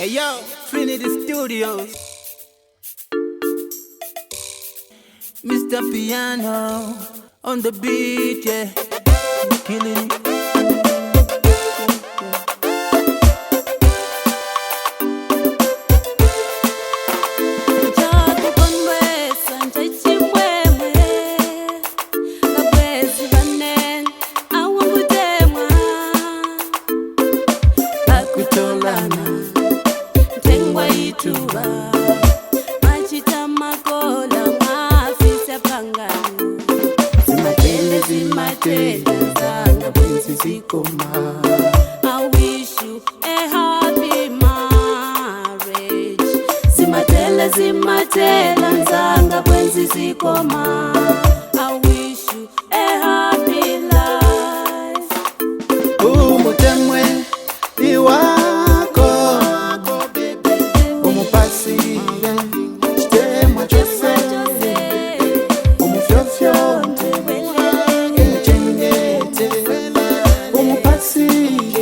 Hey yo, Trinity Studios. Mr. Piano on the beat, yeah. Killing it. Kutolana ntengwa ituba machita makola mafisa pangano Zimatele, zimatele zanga bwenzi zikoma. I wish you a happy marriage. Zimatele, zimatele nzanga bwenzi zikoma. I wish you a happy life. Umutemwe iwako, umupasire chitemwa chose, umufyofyonte, umuchengete, umupasire.